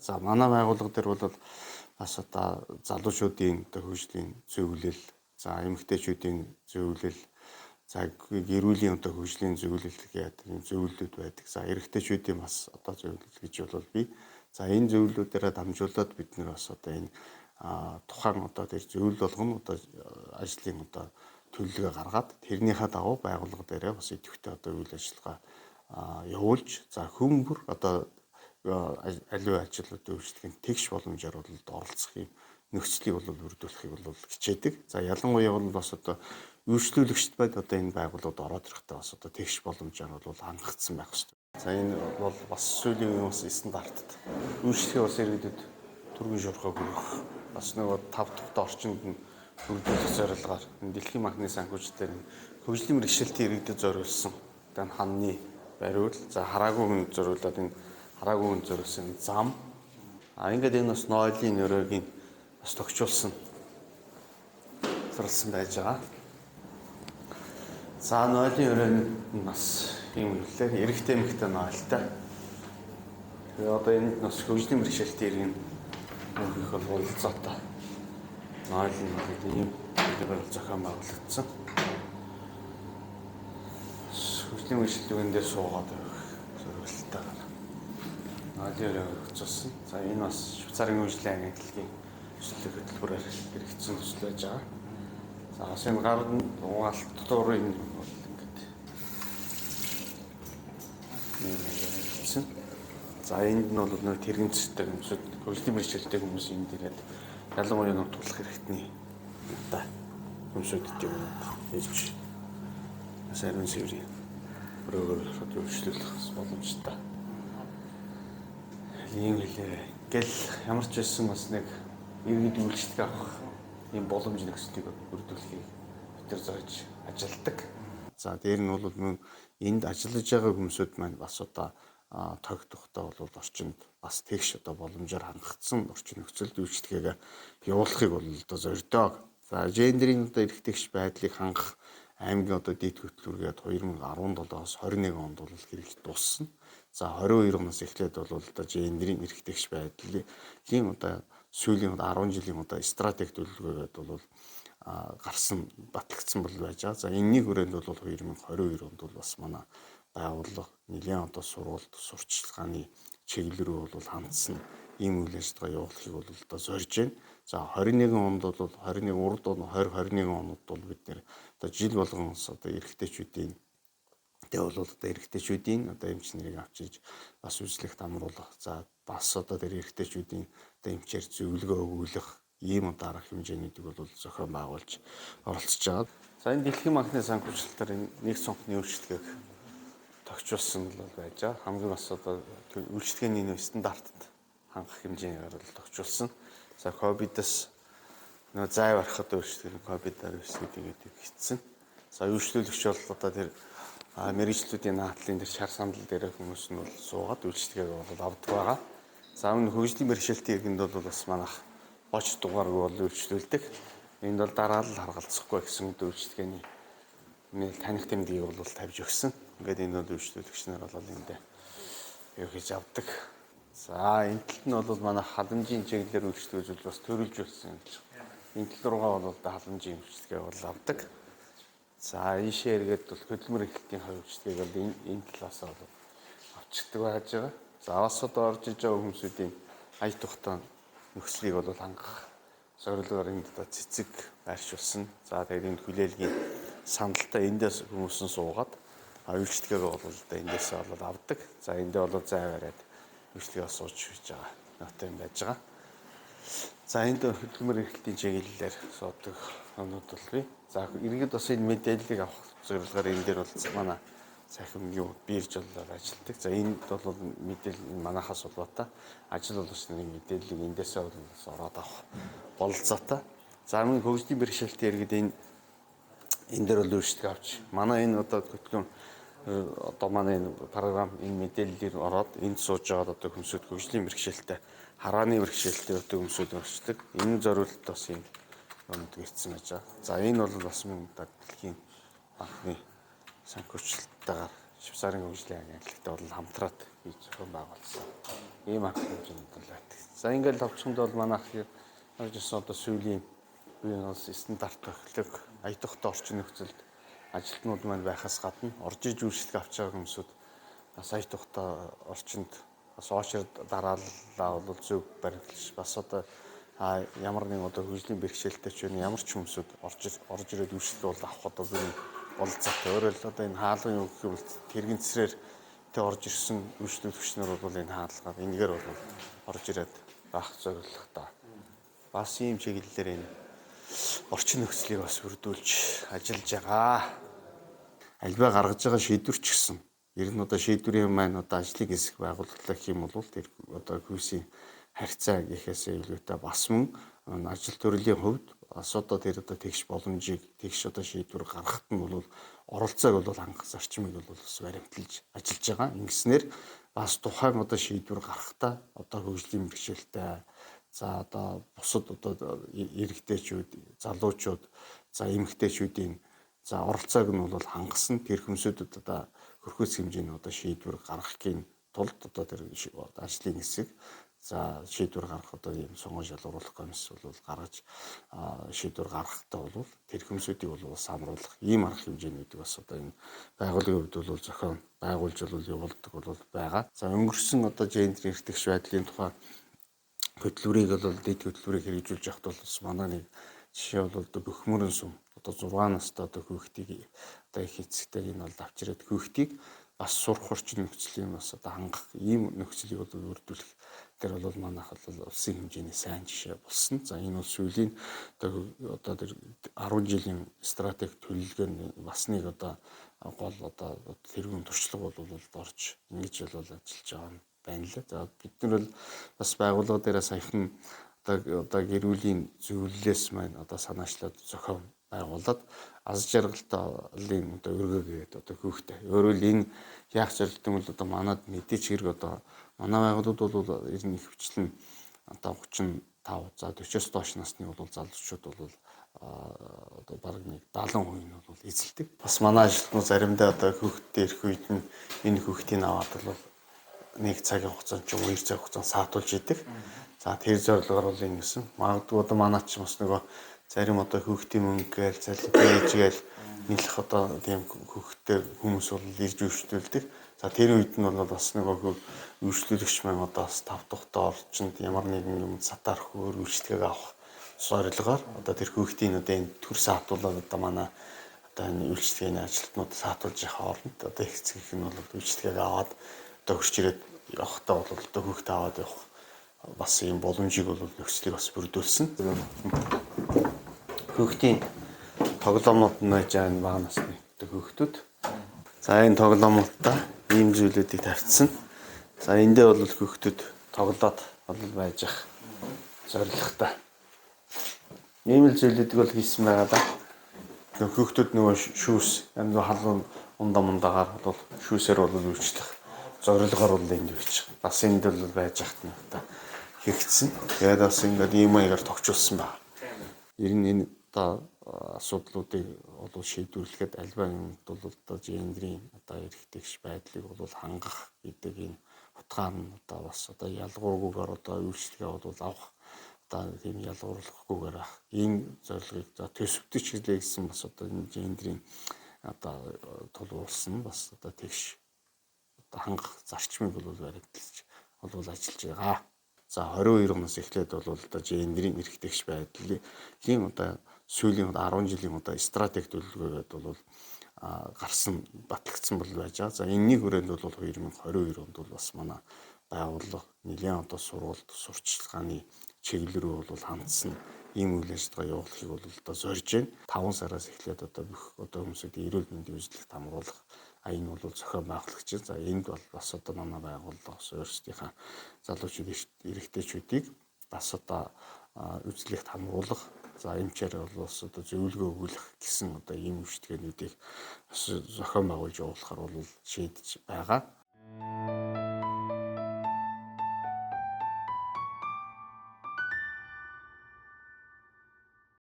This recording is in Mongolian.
За манай байгууллага дээр бол бас одоо залуучуудын одоо хөгжлийн зөвлөл, за эмэгтэйчүүдийн зөвлөл, за гэр бүлийн одоо хөгжлийн зөвлөл гэдэг ийм зөвлөлүүд байдаг. За эрэгтэйчүүдийн бас одоо зөвлөл гэж бол бий. За энэ зөвлөлүүдээрээ дамжуулаад бид нар бас одоо энэ тухайн одоо тэр зөвлөл болгоно одоо ажлын одоо төлөвлөгөө гаргаад тэрнийхээ дагуу байгууллага дээрээ бас идэвхтэй одоо үйл ажиллагаа явуулж, за хүн бүр одоо аливаа ажил одоо үйлчлэгийн тэгш боломжоор бол оролцох юм нөхцөлийг бол бүрдүүлэхийг бол хичээдэг. За ялангуяа бол бас одоо үйлчлүүлэгчд байд одоо энэ байгууллагад ороод ирэхдээ бас одоо тэгш боломжоор бол хангагдсан байх хэрэгтэй. За энэ бол бас сүүлийн үеийн бас стандартд үйлчлэгээ бас иргэдэд түргэн шуурхай хүргэх бас нөгөө тав тухтай орчинд нь бүрдүүлэх зорилгоор энэ дэлхийн банкны санхүүжилтээр хөгжлийн бэрхшээлтэй иргэдэд зориулсан одоо ханны бариул, за хараагүй хүнд зориулаад энэ хараагүй хүнд зориулсан зам. А ингээд энэ бас нойлын өрөөгийн бас тохижуулсан зарласан байж байгаа. За нойлын өрөөнд нь бас ийм үлээ эрэгтэй эмэгтэй нойлтой. Тэгээ одоо энд бас хөгжлийн бэрхшээлтэй иргэн их бол бололцоотой. Нойл нь бол ийм хэлбэрээр зохион байгуулагдсан. Хөгжлийн бэрхшээлтэй дээр суугаад байх зориулттай. Нойлын өрөө өгцүүлсэн. За энэ бас Швейцарын хөгжлийн агентлагийн төслөг хөтөлбөрөөр хэрэгжсэн төсөл байж байгаа. За бас энэ гар угаалт дотоорын бол ингээд юм. За энд нь бол нэг тэрэгцтэй хүмүүсүүд хөгжлийн бэрхшээлтэй хүмүүс энд ирээд ялангуяа нэг тулах хэрэгтний одоо хүмүүсүүдэд юм хийж бас ариун цэврийн өрөөгөр одоо үйлчлүүлэх боломжтой. Ийм хэлээ. Гэл ямар ч байсан бас нэг иргэд үйлчлэг авах ийм боломж нөхцөлийг бүрдүүлэхийг бид нар зорж ажилладаг. За дээр нь бол мөн энд ажиллаж байгаа хүмүүсүүд маань бас одоо тогтохтой бол орчинд бас тэгш одоо боломжоор хангагдсан орчин нөхцөлд үйлчлэгээ явуулахыг бол одоо зорддог. За гендерийн одоо эрх тэгш байдлыг хангах аймгийн одоо дээд хөтөлбөргээд 2017-оос 21 онд бол хэрэглэж дууссан. За 22 оноос эхлээд бол одоо гендерийн эрх тэгш байдлын одоо сүүлийн 10 жилийн одоо стратеги төлөвлөгөөгээд бол гарсан батлагдсан бол байж байгаа. За энэний хүрээнд бол 2022 онд бол бас манай байгууллага нэлээн одоо сургалт сурчлагын чиглэл рүү бол хандсан ийм үйл ажиллагаа явуулахыг бол одоо зорж байна. За 21 онд бол 21 урд 20 21 онод бол бид нэр одоо жил болгон одоо эрэгтэйчүүдийн тэг бол одоо эрэгтэйчүүдийн одоо эмч нарыг авчирж бас үзлэгт амруулах. За бас одоо тэр эрэгтэйчүүдийн одоо эмчээр зөвлөгөө өгүүлэх ийм одоо арга хэмжээнүүдийг бол зохион байгуулж оролцож байгаа. За энэ дэлхийн банкны санхүүжилтээр энэ нэг цонхны үйлчлэгийг тохижуулсан бол байж байгаа. Хамгийн бас одоо үйлчлэгээний нөө стандартад хангах хэмжээгээр бол тохижуулсан. За ковидос нөө зай барахад үйлчлэг ковид 19 гэдэг хэцсэн. За үйлчлүүлэгч бол одоо тэр мэргэжлүүдийн наадлын тэр шар сандал дээр хүмүүс нь бол суугаад үйлчлэгийг бол авдаг байгаа. За өмнө хөгжлийн бэрхшээлтэй иргэнд бол бас манайх боч дугааргүй бол үйлчлүүлдэг. Энд бол дараалал харгалзахгүй гэсэн үйлчлэгээний таних тэмдгийг бол тавьж өгсөн. Ингээд энэ бол үйлчлүүлэгч нар бол энд юу хийж авдаг. За энэ талд нь бол манай халамжийн чиглэлээр үйлчлэг үзүүл бас төрөлж өгсөн юм гэж. Энэ тал руугаа бол халамжийн үйлчлэгээ бол авдаг. За ийшээ эргээд бол хөдөлмөр эрхлэлтийн хувь үйлчлэгийг бол энэ талаас бол авчигдаг байж байгаа. За бас одоо орж иж байгаа хүмүүсүүдийн ая тухтай нөхцөлийг бол хангах зорилгоор энд одоо цэцэг байршуулсан. За тэгээд энд хүлээлгийн сандалтай эндээс хүмүүс нь суугаад үйлчлэгээ бол одоо эндээсээ бол авдаг. За эндээ бол зай бариад үйлчлэгээ сууж хийж байгаа. Нотой юм байж байгаа. За энд хөдөлмөр эрхлэлтийн чиглэлээр суудаг юмнууд бол бий. За иргэд бас энэ мэдээллийг авах зорилгоор энэ дээр бол манай цахим юу бирж бол ажилладаг. За энд бол мэдээлэл манахаас улбаатай ажил болгогч нарын мэдээллийг эндээсээ бол ороод авах бололцоотой. За мөн хөгжлийн бэрхшээлтэй иргэд энэ дээр бол үйлчлэг авч манай энэ одоо хөтөлбөр одоо манай энэ програм энэ мэдээллээр ороод энд сууж байгаа одоо хүмүүсүүд хөгжлийн бэрхшээлтэй харааны бэрхшээлтэй одоо хүмүүсүүд орчдөг. Энэ зориулт бас юм юмд гэрсэн байж байгаа. За энэ бол бас мөн дэлхийн банкны санхүүжилттэйгээр Швейцарын хөгжлийн агентлагтай бол хамтраад хийж зохион байгуулсан. Ийм арга хэмжээнд бол байдаг. За ингээл товчхонд бол манайх орж ирсэн одоо сүүлийн үеийн бас стандарт тохиолдог аятухтай орчин нөхцөлд ажилтнууд маань байхаас гадна орж иж үйлчлэг авч байгаа хүмүүсүүд бас аятухтай орчинд бас оочир дараалал бол зөв баримтлаж бас одоо ямар нэгэн одоо хөгжлийн бэрхшээлтэй ч байна ямар ч хүмүүсүүд орж ирээд үйлчлэг бол авах одоо бүрийн бололцоотой. Өөрөөр одоо энэ хаалгын юу гэх юм бол тэрэгцрээр тэ орж ирсэн үйлчлүүлэгч нар бол энэ хаалгаар энэгээр бол орж ирээд байх зорилготой. Бас ийм чиглэлээр энэ орчин нөхцөлийг бас бүрдүүлж ажиллаж байгаа. Альва гаргаж байгаа шийдвэр ч гэсэн ер нь одоо шийдвэрийн маань одоо ажлыг хэсэг байгууллаа гэх юм бол тэр одоо хүйсийн харьцаа гэхээсээ илүүтэй бас мөн ажил төрлийн хувьд бас одоо тэр одоо тэгш боломжийг тэгш одоо шийдвэр гаргахад нь бол оролцоог бол хангах зарчмыг бол бас баримталж ажиллаж байгаа. Ингэснээр бас тухайн одоо шийдвэр гаргахдаа одоо хөгжлийн бэрхшээлтэй за одоо бусад одоо эрэгтэйчүүд, залуучууд, за эмэгтэйчүүдийн за оролцоог нь бол хангасан тэр хүмүүсүүдэд одоо хөрхөөс хэмжээний одоо шийдвэр гаргахын тулд одоо тэр ажлын хэсэг за шийдвэр гаргах одоо ийм сонгон шалгаруулах комисс бол гаргаж шийдвэр гаргахтаа бол тэр хүмүүсүүдийг бол бас амруулах ийм арга хэмжээнүүдийг бас одоо энэ байгууллагын хувьд бол зохион байгуулж бол явуулдаг бол байгаа. За өнгөрсөн одоо гендер эрхтгч байдлын тухай хөтөлбөрийг бол дэд хөтөлбөрийг хэрэгжүүлж явахад бол бас манай нэг жишээ бол одоо Бөхмөрөн сүм одоо 6 настай одоо хүүхдийг одоо их эцэгтэйг нь бол авч ирээд хүүхдийг бас сурах орчин нөхцөлийн бас одоо хангах ийм нөхцөлийг бол бүрдүүлэх тэр бол манайх бол улсын хэмжээний сайн жишээ болсон. За энэ бол сүүлийн одоо тэр 10 жилийн стратеги төлөвлөгөөний бас нэг одоо гол одоо тэргүүн туршлага бол орж ингэж бол ажиллаж байгаа юм байна лээ. За бид нар бол бас байгууллага дээрээ саяхан одоо гэр бүлийн зөвлөлөөс маань одоо санаачлаад зохион байгуулад аз жаргалтын одоо өргөө гээд одоо хүүхдээ. Өөрөөр энэ яах зорилттой бол одоо манад мэдээч хэрэг одоо манай байгууллагууд бол ер нь ихэвчлэн одоо 35 за 40-оос доош насны бол залуучууд бол одоо бараг нэг 70% нь бол эзэлдэг. Бас манай ажилтнууд заримдаа одоо хүүхдтэй ирэх үед нь энэ хүүхдийг аваад бол нэг цагийн хугацаанд ч юм уу 2 цаг хугацаанд саатуулж идэг. За тэр зорилгоор бол ингэсэн. Магадгүй одоо манай ч бас нөгөө зарим одоо хүүхдийн мөнгө гээл залуу ээжгээл нийлэх одоо тийм хүүхдтэй хүмүүс бол ирж үйлчлүүлдэг. За тэр үед нь бол бас нөгөө үйлчлүүлэгч маань одоо бас тав тухтай орчинд ямар нэгэн юм сатаарах өөр үйлчлэгийг авах зорилгоор одоо тэр хүүхдийн одоо энэ төр саатуулаад одоо манай одоо энэ үйлчлэгээний ажилтнууд саатуулж явах хооронд одоо их эцгийнх нь бол үйлчлэгийг аваад одоо хөрч ирээд явахдаа бол одоо хүүхдээ аваад явах бас ийм боломжийг бол нөхцөлийг бас бүрдүүлсэн. Хүүхдийн тоглоомнууд нь байж байгаа бага насны одоо хүүхдүүд. За энэ тоглоомнуудаа ийм зүйлүүдийг тавьчихсан. За эндээ бол хүүхдүүд тоглоод бол байж ах зорилготой. Ийм л зүйлүүдийг бол хийсэн байгаа да. Хүүхдүүд нөгөө шүүс янз халуун ундаа мундагаар бол шүүсээр бол үйлчлэх зорилгоор бол энд явчих. Бас энд бол байж ахт нь одоо хийгдсэн. Тэгээд бас ингээд ийм маягаар тогтчулсан байна. Ер нь энэ одоо асуудлуудыг бол шийдвэрлэхэд альва юмд бол одоо гендрийн одоо эрхтгч байдлыг бол хангах гэдэг энэ утгаар нь одоо бас одоо ялгуургүйгээр одоо үйлчлэгээ бол авах одоо тийм ялгуурлахгүйгээр ах энэ зорилгыг за төсөвдөж гэлээ гэсэн бас одоо энэ гендрийн одоо тулгуурласан бас одоо тэгш одоо хангах зарчмыг бол баримталж бол ажиллаж байгаа. За 22 оноос эхлээд бол одоо гендрийн эрхтгч байдлын одоо сүүлийн 10 жилийн одоо стратеги төлөвлөгөөд бол гарсан батлагдсан бол байж байгаа. За энэний хүрээнд бол 2022 онд бол бас манай байгууллага нэлээд одоо сургалт сурчлагын чиглэл рүү бол хандсан ийм үйл ажиллагаа явуулахыг бол одоо зорж байна. 5 сараас эхлээд одоо бүх одоо хүмүүсийн эрүүл мэндийн үйлчлэгт хамруулах энэ бол зохион байгуулагч. За энд бол бас одоо манай байгууллага бас өөрсдийнхээ залуучууд эрэгтэйчүүдийг бас одоо үйлчлэгт хамруулах, за эмчээр бол бас одоо зөвлөгөө өгөх гэсэн одоо ийм үйлчлэгээнүүдийг бас зохион байгуулж явуулахар бол шийдэж байгаа.